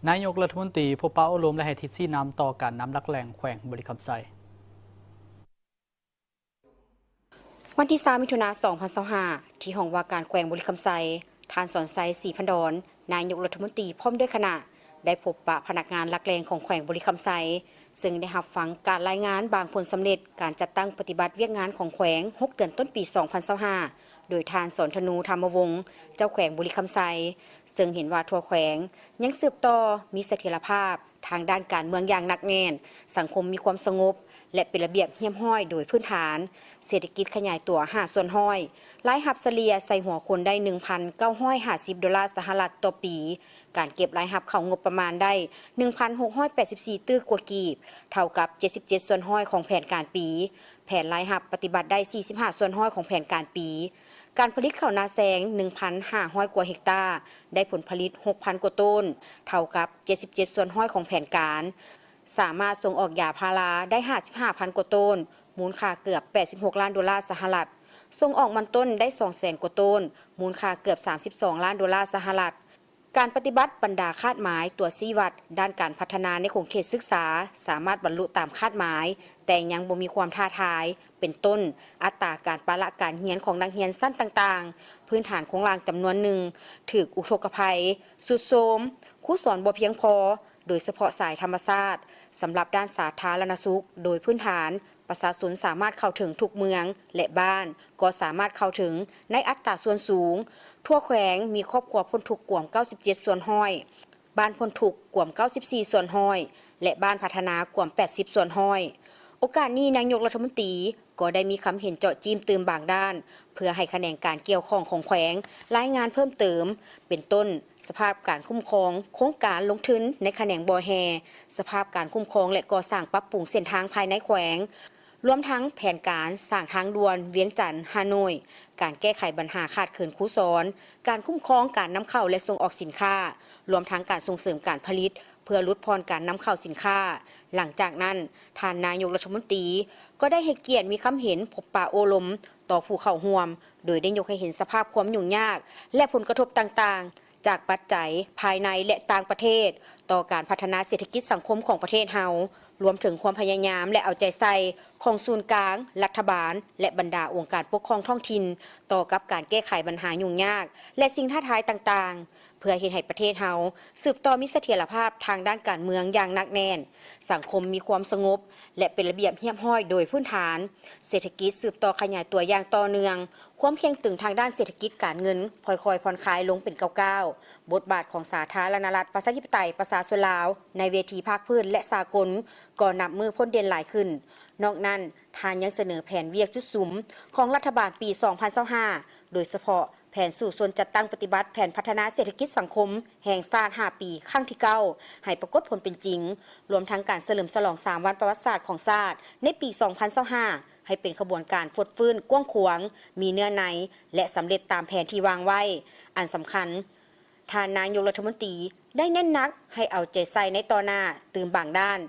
ນາຍົກລັດຖະມົນຕີພົບປະໂອ້ລົມ ແລະ ໃຫ້ທິດຊີ້ນຳຕໍ່ການນຳຫຼັກແຫຼ່ງແຂວງບໍລິຄຳໄຊ. ວັນທີຊາວ ມິຖຸນາ ສອງພັນຊາວຫ້າ ທີ່ຫ້ອງວ່າການແຂວງບໍລິຄຳໄຊ, ທ່ານ ສອນໄຊ ສີພັນດອນ ນາຍົກລັດຖະມົນຕີ ພ້ອມດ້ວຍຄະນະ ໄດ້ພົບປະພະນັກງານຫຼັກແຫຼ່ງຂອງແຂວງບໍລິຄຳໄຊ, ເຊິ່ງໄດ້ຮັບຟັງການລາຍງານບາງຜົນສຳເລັດການຈັດຕັ້ງປະຕິບັດວຽກງານຂອງແຂວງ ຫົກເດືອນຕົ້ນປີ ສອງພັນຊາວຫ້າ ໂດຍທ່ານ ສອນທະນູ ທຳມະວົງ ເຈົ້າແຂວງບໍລິຄຳໄຊ, ເຊິ່ງເຫັນວ່າທົ່ວແຂວງຍັງສືບຕໍ່ມີສະຖຽນລະພາບທາງດ້ານການເມືອງຢ່າງໜັກແໜ້ນ, ສັງຄົມມີຄວາມສະຫງົບ ແລະ ເປັນລະບຽບຮຽບຮ້ອຍໂດຍພື້ນຖານ, ເສດຖະກິດຂະຫຍາຍຕົວ ຫ້າສ່ວນຮ້ອຍ, ລາຍຮັບສະເລ່ຍໃສ່ຫົວຄົນໄດ້ ໜຶ່ງພັນເກົ້າຮ້ອຍຫ້າສິບໂດລາສະຫະລັດຕໍ່ປີ, ການເກັບລາຍຮັບເຂົ້າງົບປະມານໄດ້ ໜຶ່ງພັນຫົກຮ້ອຍແປດສິບສີ່ຕື້ກວ່າກີບ, ເທົ່າກັບ ເຈັດສິບເຈັດສ່ວນຮ້ອຍຂອງແຜນການປີ, ແຜນລາຍຮັບປະຕິບັດໄດ້ ສີ່ສິບຫ້າສ່ວນຮ້ອຍຂອງແຜນການປີ, ການຜະລິດເຂົ້ານາແຊງ ໜຶ່ງພັນຫ້າຮ້ອຍກວ່າເຮັກຕາ, ໄດ້ຜົນຜະລິດ ຫົກພັນກວ່າໂຕນ, ເທົ່າກັບ ເຈັດສິບເຈັດສ່ວນຮ້ອຍຂອງແຜນການ, ສາມາດສົ່ງອອກຢາພາລາໄດ້ ຫ້າສິບຫ້າພັນກວ່າໂຕນ, ມູນຄ່າເກືອບ ແປດສິບຫົກລ້ານໂດລາສະຫະລັດ, ສົ່ງອອກມັນຕົ້ນໄດ້ ສອງແສນກວ່າໂຕນ, ມູນຄ່າເກືອບ ສາມສິບສອງລ້ານໂດລາສະຫະລັດ. ການປະຕິບັດບັນດາຄາດໝາຍຕົວຊີ້ວັດດ້ານການພັດທະນາໃນຂົງເຂດສຶກສາ ສາມາດບັນລຸຕາມຄາດໝາຍ, ແຕ່ຍັງບໍ່ມີຄວາມທ້າທາຍ, ເປັນຕົ້ນ ອັດຕາການປະລະການຮຽນຂອງນັກຮຽນຊັ້ນຕ່າງໆ, ພື້ນຖານໂຄງລ່າງຈຳນວນໜຶ່ງຖືກອຸທົກກະໄພ, ຊຸດໂຊມ, ຄູສອນບໍ່ພຽງພໍ, ໂດຍສະເພາະສາຍທຳມະຊາດ. ສຳລັບດ້ານສາທາລະນະສຸກ, ໂດຍພື້ນຖານ ປະຊາຊົນສາມາດເຂົ້າເຖິງທຸກເມືອງ ແລະ ບ້ານ ກໍສາມາດເຂົ້າເຖິງໃນອັດຕາສ່ວນສູງ. ທົ່ວແຂວງມີຄອບຄົວພົ້ນທຸກກວມ ເກົ້າສິບເຈັດສ່ວນຮ້ອຍ, ບ້ານພົ້ນທຸກກວມ ເກົ້າສິບສີ່ສ່ວນຮ້ອຍ ແລະ ບ້ານພັດທະນາກວມ ແປດສິບສ່ວນຮ້ອຍ. ໂອກາດນີ້, ນາຍົກລັດຖະມົນຕີກໍໄດ້ມີຄຳເຫັນເຈາະຈີ້ມຕື່ມບາງດ້ານ ເພື່ອໃຫ້ຂະແໜງການກ່ຽວຂ້ອງຂອງແຂວງລາຍງານເພີ່ມເຕີມ, ເປັນຕົ້ນ ສະພາບການຄຸ້ມຄອງໂຄງການລົງທຶນໃນຂະແໜງບໍ່ແຮ່, ສະພາບການຄຸ້ມຄອງ ແລະ ກໍ່ສ້າງປັບປຸງເສັ້ນທາງພາຍໃນແຂວງ, ລວມທັງແຜນການສ້າງທາງດ່ວນວຽງຈັນ-ຮ່າໂນ້ຍ, ການແກ້ໄຂບັນຫາຂາດເຂີນຄູສອນ, ການຄຸ້ມຄອງການນຳເຂົ້າ ແລະ ສົ່ງອອກສິນຄ້າ, ລວມທັງການສົ່ງເສີມການຜະລິດ ເພື່ອຫຼຸດຜ່ອນການນຳເຂົ້າສິນຄ້າ. ຫຼັງຈາກນັ້ນ, ທ່ານນາຍົກລັດຖະມົນຕີກໍໄດ້ໃຫ້ກຽດມີຄຳເຫັນພົບປະໂອ້ລົມຕໍ່ຜູ້ເຂົ້າຮ່ວມ, ໂດຍໄດ້ຍົກໃຫ້ເຫັນສະພາບຄວາມຫຍຸ້ງຍາກ ແລະ ຜົນກະທົບຕ່າງໆ ຈາກປັດໄຈພາຍໃນ ແລະ ຕ່າງປະເທດ ຕໍ່ການພັດທະນາເສດຖະກິດສັງຄົມຂອງປະເທດເຮົາ, ລວມເຖິງຄວາມພະຍາຍາມ ແລະ ເອົາໃຈໃສ່ຂອງສູນກາງ, ລັດຖະບານ ແລະ ບັນດາອົງການປົກຄອງທ້ອງຖິ່ນ ຕໍ່ກັບການແກ້ໄຂບັນຫາຫຍຸ້ງຍາກ ແລະ ສິ່ງທ້າທາຍຕ່າງໆ, ເພື່ອເຮັດໃຫ້ປະເທດເຮົາສືບຕໍ່ມີສະຖຽນລະພາບທາງດ້ານການເມືອງຢ່າງໜັກແໜ້ນ, ສັງຄົມມີຄວາມສະຫງົບ ແລະ ເປັນລະບຽບຮຽບຮ້ອຍໂດຍພື້ນຖານ, ເສດຖະກິດສືບຕໍ່ຂະຫຍາຍຕົວຢ່າງຕໍ່ເນື່ອງ, ຄວາມເຄັ່ງຕຶງທາງດ້ານເສດຖະກິດການເງິນຄ່ອຍໆຜ່ອນຄາຍລົງເປັນກ້າວໆ, ບົດບາດຂອງສາທາລະນະລັດປະຊາທິປະໄຕປະຊາຊົນລາວໃນເວທີພາກພື້ນ ແລະ ສາກົນກໍນັບມື້ພົ້ນເດັ່ນຫຼາຍຂຶ້ນ. ນອກນັ້ນ, ທ່ານຍັງສະເໜີແຜນວຽກຈຸດສຸມຂອງລັດຖະບານປີສອງພັນຊາວຫ້າ ໂດຍສະເພາະ ແຜນສູ້ຊົນຈັດຕັ້ງປະຕິບັດແຜນພັດທະນາເສດຖະກິດສັງຄົມແຫ່ງຊາດຫ້າປີ ຄັ້ງທີເກົ້າ ໃຫ້ປາກົດຜົນເປັນຈິງ, ລວມທັງການສະເຫຼີມສະຫຼອງສາມວັນປະຫວັດສາດຂອງຊາດໃນປີສອງພັນຊາວຫ້າ ໃຫ້ເປັນຂະບວນການຟົດຟື້ນກວ້າງຂວາງ, ມີເນື້ອໃນ ແລະ ສຳເລັດຕາມແຜນທີ່ວາງໄວ້. ອັນສຳຄັນ, ທ່ານນາຍົກລັດຖະມົນຕີໄດ້ເນັ້ນໜັກໃຫ້ເອົາໃຈໃສ່ໃນຕໍ່ໜ້າຕື່ມບາງດ້ານ,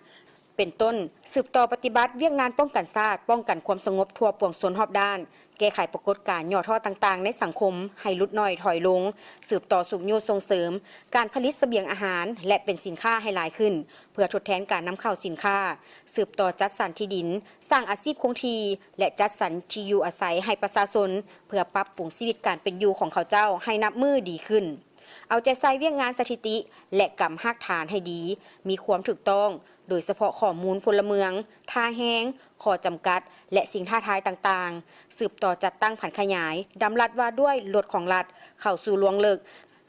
ເປັນຕົ້ນ ສືບຕໍ່ປະຕິບັດວຽກງານປ້ອງກັນຊາດ, ປ້ອງກັນຄວາມສະຫງົບທົ່ວປວງຊົນຮອບດ້ານ, ແກ້ໄຂປາກົດການຫຍໍ້ທໍ້ຕ່າງໆໃນສັງຄົມໃຫ້ຫຼຸດໜ້ອຍຖອຍລົງ, ສືບຕໍ່ຊຸກຍູ້ສົ່ງເສີມການຜະລິດສະບຽງອາຫານ ແລະ ເປັນສິນຄ້າໃຫ້ຫຼາຍຂຶ້ນ ເພື່ອທົດແທນການນຳເຂົ້າສິນຄ້າ, ສືບຕໍ່ຈັດສັນທີ່ດິນ, ສ້າງອາຊີບຄົງທີ່ ແລະ ຈັດສັນທີ່ຢູ່ອາໄສໃຫ້ປະຊາຊົນ ເພື່ອປັບປຸງຊີວິດການເປັນຢູ່ຂອງເຂົາເຈົ້າໃຫ້ນັບມື້ດີຂຶ້ນ. ເອົາໃຈໃສ່ວຽກງານສະຖິຕິ ແລະ ກຳຮາກຖານໃຫ້ດີ, ມີຄວາມຖືກຕ້ອງ, ໂດຍສະເພາະຂໍ້ມູນພົນລະເມືອງ, ທ່າແຮງ, ຂໍ້ຈຳກັດ ແລະ ສິ່ງທ້າທາຍຕ່າງໆ, ສືບຕໍ່ຈັດຕັ້ງຜັນຂະຫຍາຍດຳລັດວ່າດ້ວຍລົດຂອງລັດເຂົ້າສູ່ລວງເລິກ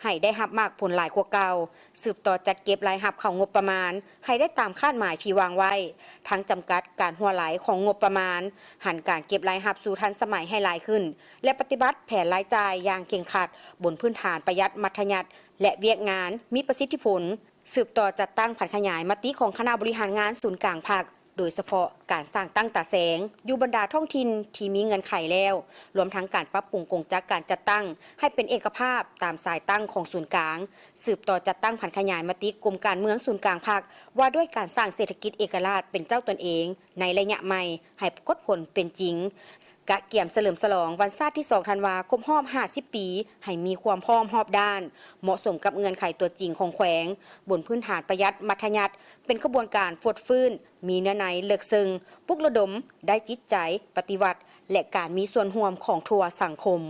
ໃຫ້ໄດ້ຮັບໝາກຜົນຫຼາຍກວ່າເກົ່າ, ສືບຕໍ່ຈັດເກັບລາຍຮັບເຂົ້າງົບປະມານໃຫ້ໄດ້ຕາມຄາດໝາຍທີ່ວາງໄວ້, ທັງຈຳກັດການຮົ່ວໄຫຼຂອງງົບປະມານ, ຫັນການເກັບລາຍຮັບສູ່ທັນສະໄໝໃຫ້ຫຼາຍຂຶ້ນ ແລະ ປະຕິບັດແຜນລາຍຈ່າຍຢ່າງເຄັ່ງຄັດ ບົນພື້ນຖານປະຢັດມັດທະຍັດ ແລະ ວຽກງານມີປະສິດທິຜົນ, ສືບຕໍ່ຈັດຕັ້ງຜັນຂະຫຍາຍມະຕິຂອງຄະນະບໍລິຫານງານສູນກາງພັກ, ໂດຍສະເພາະການສ້າງຕັ້ງຕາແສງຢູ່ບັນດາທ້ອງຖິ່ນທີ່ມີເງື່ອນໄຂແລ້ວ, ລວມທັງການປັບປຸງກົງຈັກການຈັດຕັ້ງໃຫ້ເປັນເອກະພາບຕາມສາຍຕັ້ງຂອງສູນກາງ, ສືບຕໍ່ຈັດຕັ້ງຜັນຂະຫຍາຍມະຕິກົມການເມືອງສູນກາງພັກ ວ່າດ້ວຍການສ້າງເສດຖະກິດເອກະລາດເປັນເຈົ້າຕົນເອງໃນໄລຍະໃໝ່ໃຫ້ປາກົດຜົນເປັນຈິງ. ກະກຽມສະເຫຼີມສະຫຼອງວັນຊາດທີສອງທັນວາ ຄົບຮອບຫ້າສິບປີ ໃຫ້ມີຄວາມພ້ອມຮອບດ້ານ, ເໝາະສົມກັບເງື່ອນໄຂຕົວຈິງຂອງແຂວງ, ບົນພື້ນຖານປະຢັດມັດທະຍັດ, ເປັນຂະບວນການຟົດຟື້ນ, ມີເນື້ອໃນເລິກເຊິ່ງ, ປຸກລະດົມ, ໄດ້ຈິດໃຈ, ປະຕິວັດ ແລະ ການມີສ່ວນຮ່ວມຂອງທົ່ວສັງຄົມ.